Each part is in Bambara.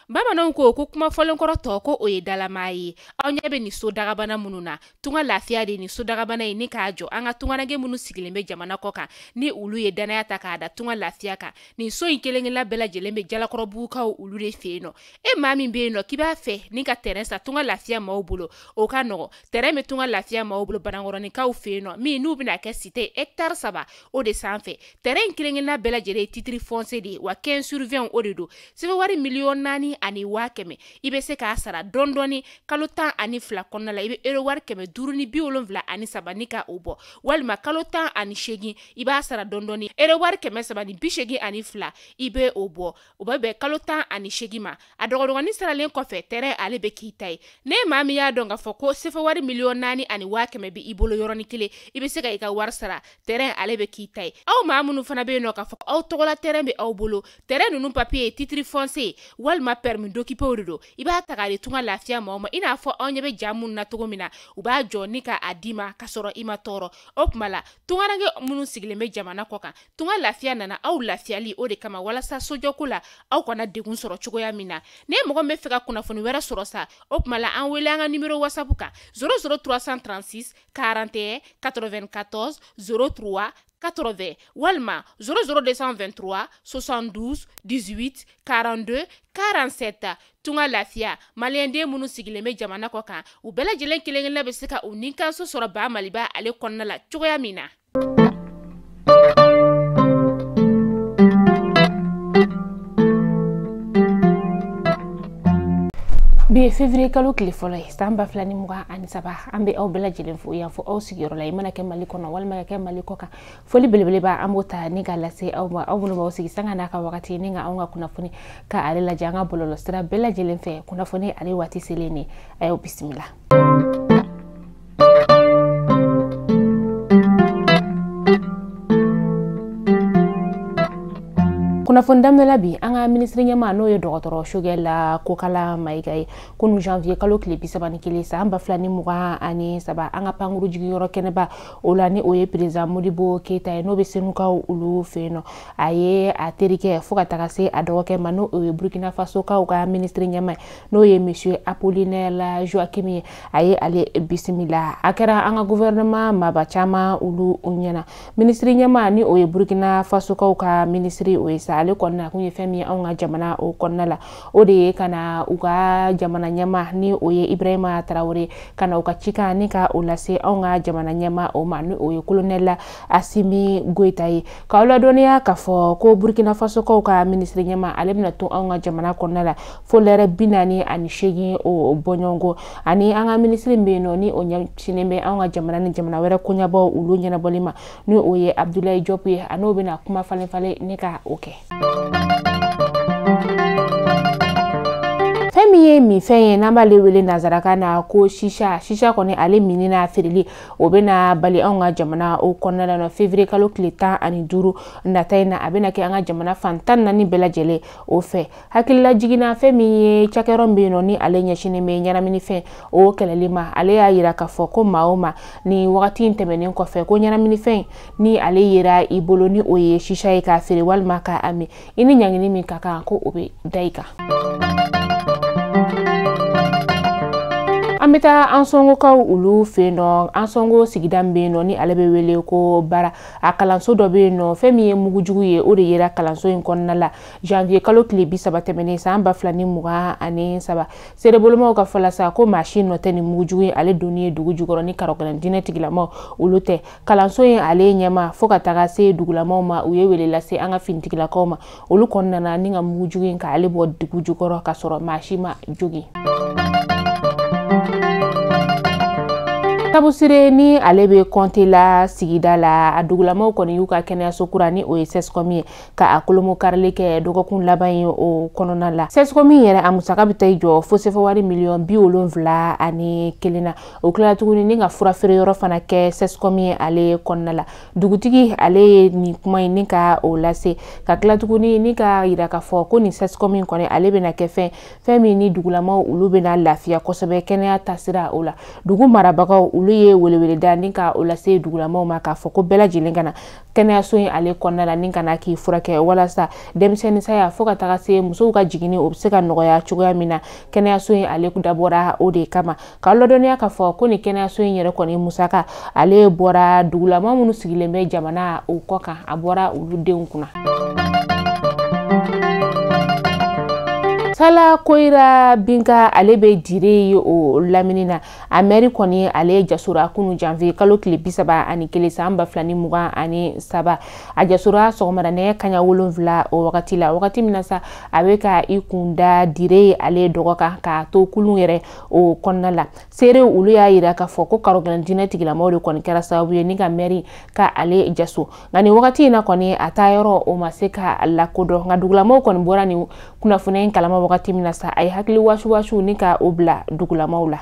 Bamananw ko ko kuma fɔlenkɔrɔ tɔ ko o ye dalamaa ye. Aw ɲɛ bɛ nin so dagabana minnu na, tunga lafiya de nin so dagabana in ni k'a jɔ an ka tungaranke minnu sigilen bɛ jamana kɔ kan, ni olu ye danaya ta k'a da tunga lafiya kan. Nin so in kelen-kelenna bɛɛ lajɛlen bɛ Jalakɔrɔbugukaw olu de fɛ yen nɔ. E maa min bɛ yen nɔ k'i b'a fɛ ni ka terrain san tunga lafiya maaw bolo, o ka nɔgɔ. Terrain bɛ tunga lafiya maaw bolo Banankɔrɔninkaw fɛ yen nɔ, min n'u bɛna kɛ cité hectare 3 o de sanfɛ. Terrain in kelen-kelenna bɛɛ lajɛlen ye titre foncier de ye, wa 15 sur 20 o de don. Sɛbɛn wari 4,100,000 i bɛ se k'a sara dɔɔni dɔɔni kalo 12 kɔnɔna la. I bɛ euro wari 573 ni ka o bɔ, walima kalo 18 i b'a sara dɔɔni dɔɔni euro wari 382 i bɛ o bɔ. O bɛ bɛn kalo 18 ma. A dɔgɔdɔgɔnin saralen kɔfɛ, terrain ale bɛ k'i ta ye. Ne maa min y'a dɔn k'a fɔ ko sefa wari 4,100,000 bɛ i bolo yɔrɔnin kelen, i bɛ se ka i ka wari sara, terrain ale bɛ k'i ta ye. Aw maa minnu fana bɛ yen nɔ k'a fɔ aw tɔgɔla terrain bɛ aw bolo, terrain ninnu papier ye titre foncier walima permis d'occuper de don, i b'a ta k'a di tunga lafiya maaw ma. I n'a fɔ aw ɲɛ bɛ ja minnu na cogo min na, u b'a jɔ ni k'a d'i ma k'a sɔrɔ i ma tɔɔrɔ. O tuma la tungaranke minnu sigilen bɛ jamana kɔ kan, tunga lafiya nana aw lafiyali o de kama, walasa sojɔko la aw kana degun sɔrɔ cogoya min na. Ne mɔgɔ min bɛ fɛ ka kunnafoni wɛrɛ sɔrɔ sa, o tuma la an wele an ka numéro WhatsApp kan 00 336 41 94 03 80 walima 00 223 72 18 42 47. Tunga lafiya maliyɛnden minnu sigilen bɛ jamana kɔ kan, u bɛɛ lajɛlen kelen-kelenna bɛ se ka u nikanso sɔrɔ ba Maliba ale kɔnɔna la cogoya min na. Bi ye février kalo tile fɔlɔ ye san 2023. An bɛ aw bɛɛ lajɛlen fo yan fo aw sigiyɔrɔ la, i mana kɛ Mali kɔnɔ walima ka kɛ Mali kɔ kan. Foli belebeleba an b'o ta ni ka lase aw ma, aw minnu b'aw sigi sanga n'a ka wagati ni ka anw ka kunnafoni ka ale lajɛ an ka bɔlɔlɔsira bɛɛ lajɛlen fɛ. Kunnafoni ale waati selen de, a y'aw bisimila. Kunnafoni daminɛ la bi, an ka minisiri ɲɛmaa n'o ye dɔgɔtɔrɔ Choguel Kokalla Maïga ye, kunun janvier kalo tile 31 san 2023, an ka pankuru jigiyɔrɔ kɛnɛba o la, ni o ye président Modibo Keita ye, n'o bɛ Senukaw olu fɛ yen nɔ. A ye a terikɛ fo ka taga se a dɔgɔkɛ ma, n'o ye Burkina Faso kaw ka minisiri ɲɛmaa ye, n'o ye monsieur Apollinaire Joachim ye, a ye ale bisimila. A kɛra an ka gouvernement maaba caman olu ɲɛna. Minisiri ɲɛmaa ni o ye Burkina Faso kaw ka minisiri o ye sa, ale kɔnɔna kun ye fɛn min ye anw ka jamana o kɔnɔna la, o de ye ka na u ka jamana ɲɛmaa ni o ye Ibrahima Traoré, ka na u ka cikan ni ka o lase anw ka jamana ɲɛmaa o ma, ni o ye colonel Assimi Goïta ye. K'aw ladɔnniya k'a fɔ ko Burkina Faso kaw ka minisiri ɲɛmaa ale bɛna to anw ka jamana kɔnɔna la fo lɛrɛ 48 o bɔɲɔgɔnko. Ani an ka minisiri min bɛ yen nɔ ni o ɲɛsinnen bɛ anw ka jamana ni jamana wɛrɛ koɲɛbaw olu ɲɛnabɔli ma, ni o ye Abdoulaye Diop ye, a n'o bɛna kuma falen falen ni ka o kɛ. Fɛn min ye minfɛn ye n'an b'ale wele nanzarakan na ko shisha, shisha kɔni ale minni n'a feereli o bɛna bali anw ka jamana o kɔnɔna la nɔ février kalo tile 15 nata in na, a bɛna kɛ an ka jamana fan 14 bɛɛ lajɛlen o fɛ. Hakilila jiginna fɛn min ye cakɛyɔrɔ min bɛ yen nɔ ni ale ɲɛsinnen bɛ ɲɛnaminifɛn o kɛlɛli ma, ale y'a yira k'a fɔ ko maa o maa ni wagati in tɛmɛnen kɔfɛ ko ɲɛnaminifɛn ni ale yera i bolo ni o ye shisha ye k'a feere walima k'a min, i ni ɲangini min ka kan ko o bɛ da i kan. An bɛ taa Ansɔngokaw olu fɛ yen nɔ. Ansɔngo sigida min bɛ yen nɔ ni ale bɛ wele ko Bara, a kalanso dɔ bɛ yen nɔ, fɛn min ye mugujugu ye o de yera kalanso in kɔnɔna la janvier kalo tile 30 tɛmɛnen san 2023. Seerebolomaw ka fɔ la sa ko maa si nɔ tɛ nin mugujugu ye, ale donni ye dugu jukɔrɔ ni karɔgɛlɛn diinɛ tigilamaw olu tɛ. Kalanso in ale ɲɛma fo ka taga se dugulamaw ma, u ye wele lase an ka finitigilakaw ma, olu kɔni nana ni ka mugujugu in k'ale bɔ dugu jukɔrɔ k'a sɔrɔ maa si ma jogin. Tabusire ni ale bɛ kɔnte la sigida la, a dugulamaw kɔni y'u ka kɛnɛyaso kura ni o ye CSCOM ye ka a kolomo karili kɛ dɔgɔkun laban ye o kɔnɔna la. CSCOM yɛrɛ a musaka bɛ taa i jɔ fo sefa wari 71,000,000 na. O tilala tuguni ni ka fura feere yɔrɔ fana kɛ CSCOM ye ale kɔnɔna la. Dugutigi ale ye nin kuma in ni ka o lase, ka tila tuguni ni ka yira k'a fɔ ko nin CSCOM in kɔni ale bɛna kɛ fɛn min ni dugulamaw olu bɛna lafiya kosɛbɛ kɛnɛya taasira o la. Dugu marabagaw olu ye weleweleda ni ka o lase dugulamaw ma k'a fɔ ko bɛɛ lajɛlen ka na kɛnɛyaso in ale kɔnɔna la ni ka na k'i furakɛ walasa denmisɛnnin saya fo ka taga se musow ka jiginni o bɛ se ka nɔgɔya cogoya min na. Kɛnɛyaso in ale dabɔra o de kama. K'aw ladɔnniya k'a fɔ ko nin kɛnɛyaso in yɛrɛ kɔni musaka ale bɔra dugulama minnu sigilen bɛ jamana o kɔ kan, a bɔra olu denw kunna. Sala Koyira Binka ale bɛ Dire ye o lamini na. A mɛri kɔni ale jasora kunu janvier kalo tile 31 san 2023. A jasora sɔgɔmada nɛgɛ kanɲɛ 7 o wagati la, wagati min na sa a bɛ ka i kun da Dire ale dɔgɔ kan k'a to kulun yɛrɛ o kɔnɔna la. Seerew olu y'a yira k'a fɔ ko karogɛlɛn diinɛ tigilamɔgɔw de kɔni kɛra sababu ye ni ka mɛri ka ale jaso. Nka nin wagati in na kɔni a taa yɔrɔ o ma se ka lakodɔn. Nka dugulamɔgɔw kɔni bɔra nin kunnafoniya in kalama wagati min na sa, a ye hakili wasuwasu ni ka o bila dugulamaw la.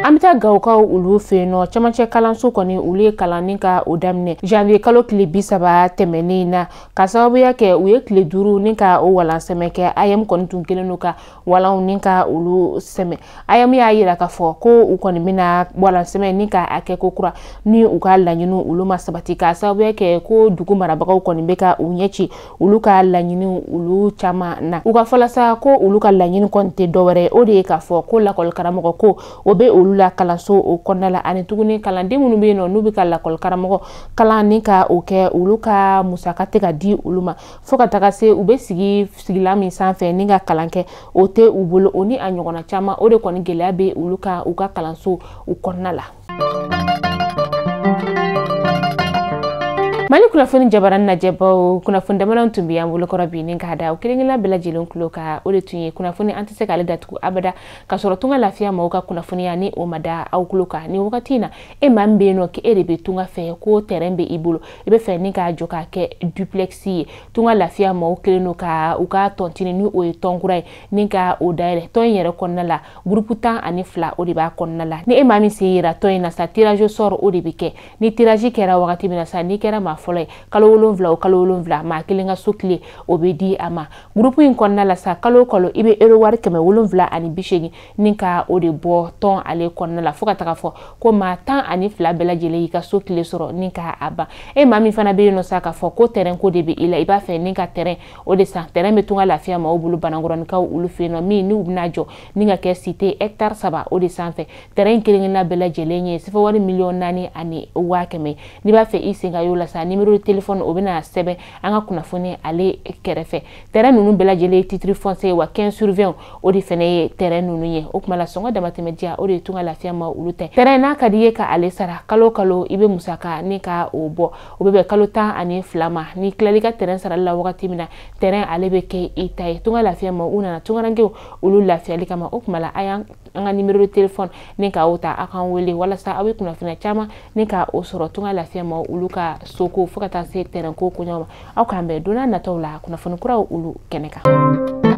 An bɛ taa Gawokaw olu fɛ yen nɔ. Camancɛ kalanso kɔni olu ye kalan ni ka o daminɛ janvier kalo tile 30 tɛmɛnen na, ka sababuya kɛ u ye tile 5 ni ka o walan sɛmɛ kɛ. AEM kɔni tun kɛlen don ka walanw ni ka olu sɛmɛ. AEM y'a yira k'a fɔ ko u kɔni bɛna walan sɛmɛ ni ka a kɛ ko kura ni u ka laɲiniw olu ma sabati, ka sababuya kɛ ko dugu marabagaw kɔni bɛ ka u ɲɛ ci olu ka laɲiniw olu caman na. U ka fɔla sa ko olu ka laɲini kɔni tɛ dɔwɛrɛ ye, o de ye k'a fɔ ko lakɔli karamɔgɔ ko o bɛ olu la kalanso o kɔnɔna la, ani tuguni kalanden minnu bɛ yen nɔ n'u bɛ ka lakɔli karamɔgɔ kalan ni ka o kɛ, olu ka musaka tɛ ka di olu ma fo ka taga se u bɛ sigi sigilan min sanfɛ ni ka kalan kɛ o tɛ u bolo, o ni a ɲɔgɔnna caman. O de kɔni gɛlɛya bɛ olu kan u ka kalanso o kɔnɔna la. Mali kunnafoni jabarani lajɛbaw, kunnafoni damadɔ tun bɛ an bolokɔrɔ bi ni k'a da o kelen-kelenna bɛɛ lajɛlen tulo kan. O de tun ye kunnafoni an tɛ se k'ale datugu abada ka sɔrɔ tunga lafiya maaw ka kunnafoniya ni o ma da aw tulo kan. Nin wagati in na, e maa min bɛ yen nɔ k'e de bɛ tunga fɛ, ko terrain bɛ i bolo, i bɛ fɛ ni k'a jɔ k'a kɛ duplex ye, tunga lafiya maaw kelen don ka u ka tɔntini ni o ye tɔn kura ye ni ka o dayɛlɛ. Tɔn in yɛrɛ kɔnɔna la, groupe 12 o de b'a kɔnɔna la. Ni e maa min sen yera tɔn in na sa, tirage au sort o de bɛ kɛ. Ni tirage kɛra wagati min na sa, n'i kɛra maa fɔlɔ ye, kalo 7 o kalo 7 maa kelen ka so tile o bɛ di a ma. Groupe in kɔnɔna la sa, kalo o kalo i bɛ euro wari 780 ni ka o de bɔ tɔn ale kɔnɔna la, fo ka taga fɔ ko maa 12 bɛɛ lajɛlen y'i ka so tile sɔrɔ ni ka a ban. E maa min fana bɛ yen nɔ sa k'a fɔ ko terrain ko de bɛ i la, i b'a fɛ ni ka terrain o de san. Terrain bɛ tunga lafiya maaw bolo Banankɔrɔnikaw olu fɛ yen nɔ, min n'u bɛna jɔ ni ka kɛ cité hectare 3 o de sanfɛ. Terrain in kelen-kelenna bɛɛ lajɛlen ye sefa wari 4,1 million. N'i b'a fɛ i sen ka y'o la sa, numéro de téléphone o bɛna sɛbɛn an ka kunnafoni ale kɛrɛfɛ. Terrain ninnu bɛɛ lajɛlen ye titre foncier wa 15/20 o de fɛnɛ ye terrain ninnu ye. O kuma la sɔngɔ damatɛmɛ diya o de ye tunga lafiya ma olu tɛ. Terrain n'a ka di i ye ka ale sara kalo o kalo, i bɛ musaka ni ka o bɔ, o bɛ bɛn kalo 12 ma. N'i tilal'i ka terrain sarali la wagati min na, terrain ale bɛ kɛ i ta ye. Tunga lafiya ma u nana tungarankew olu lafiyali kama. O kuma la a y'an ka numéro de téléphone ni ka o ta, aw k'an wele walasa aw bɛ kunnafoniya caman ni ka o sɔrɔ tunga lafiya ma olu ka soko fo ka taa se terrain ko koɲɔgɔn ma. Aw k'an bɛn don n'a nataw la kunnafoni kuraw olu kɛnɛ kan.